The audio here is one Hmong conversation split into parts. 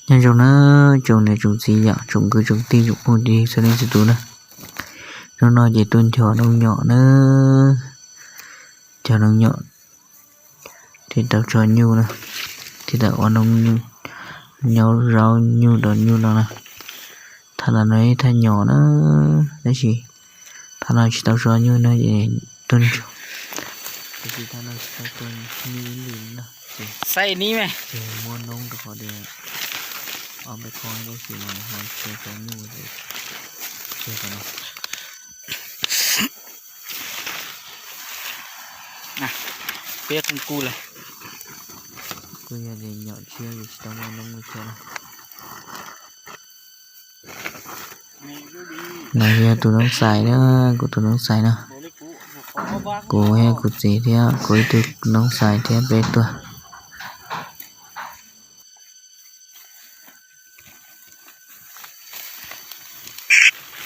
Nyob zoo na, tsoom niam tsoom txiv yom, tsoom kwv tsoom tij tsoom phooj tsoom ywg txhua leej txhua tus na. Hnub no ces tuaj ncho noob nyom na, ncho noob nyom thiaj tau tso nyuj na, thiaj tau ua noob nyuj, nyob zaub nyuj rau nyuj no na. Thaj no ib thaj nyom na, tab sis thaj no tsis tau tso nyuj no ces tuaj ncho, tab sis thaj no tsis tau tso nyuj ib li na. Ces, ces muab noob rau qhov tias ob peb khob tab sis mas ho tsis tau tso nyuj ces tseg qhov no. Peb kuj kuj lawm. Kuj yog tias nyom tshiab ces tsis tau muaj noob li thiab na. No yog tus noob xais na, kuv tus noob xais na. Kuv thiab kuv txiv thiab kuv ib tug noob xais thiab peb tuaj.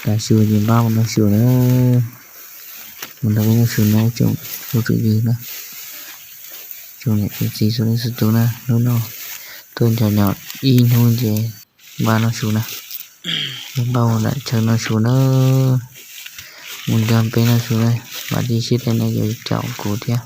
Tav su ces npaj mus noj su na, mus nrog peb noj su na tsoom phooj tsoom ywg na, tsoom niam tsoom txiv txhua leej txhua tus na. Hnub no tuaj ncho nyom ib hnub ces npaj noj su na, npaj mus nram chaw noj su na, mus nrog peb noj su na, vam thiab cia siab tias nej yuav caum kuv thiab.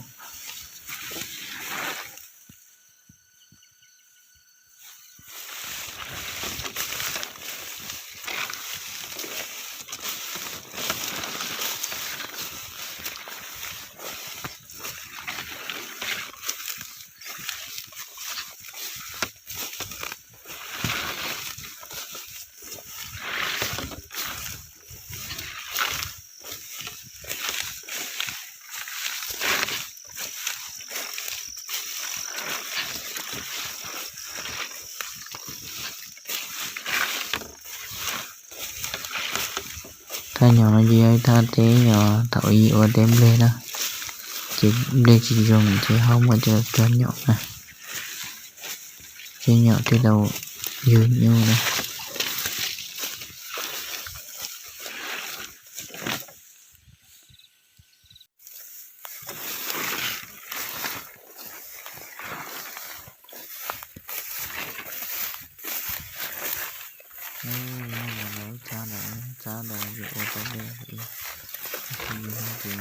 Thaj nyom no ces yog ib thaj teb nyom thaum ub ua teb nplej na, ces nplej tsis zoo ces ho muaj cov cog nyom na, cov nyom thiaj tau ywg nyuj na. Tsab ntawd, tsab ntawd ces ua tau dej, ib tug ces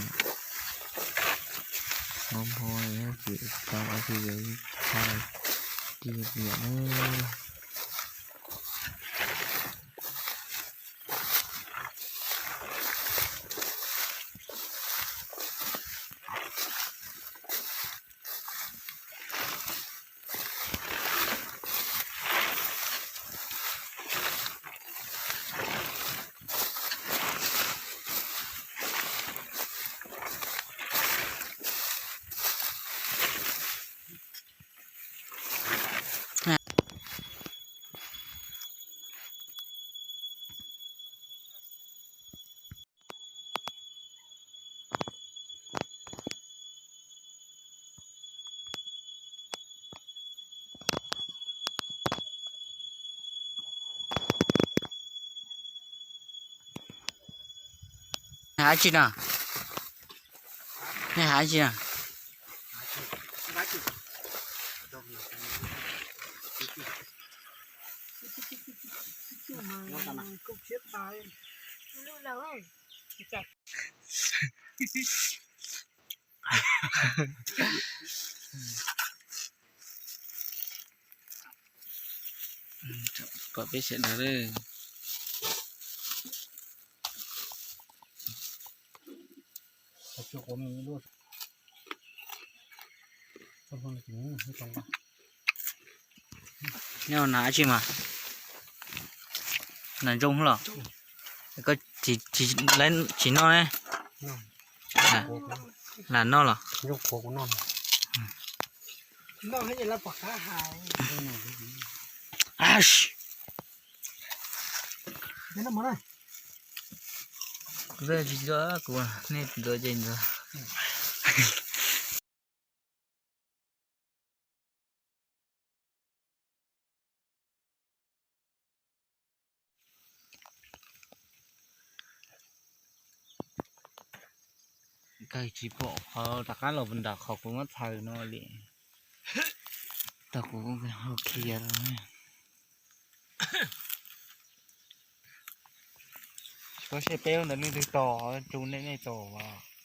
npau npau ces tsis tau, ib tug ces tshab, ib tug yam na. Hais tsi no? Nej hais tsi no? Pom peb sawv daws lawm. Nyob na, tsi mas nas ntsooj los, koj tsis noj ne? Lam noj los? Tsis ntxuav kuv, nej ntxuav ces ntxuav. Kawg tsis pom qhov rov qab los nram qhov kuv muab txhaws no li. Tau kuv hau khiav lawm. Seb peb ntawd leej twg tos, tsu nej nej tos as.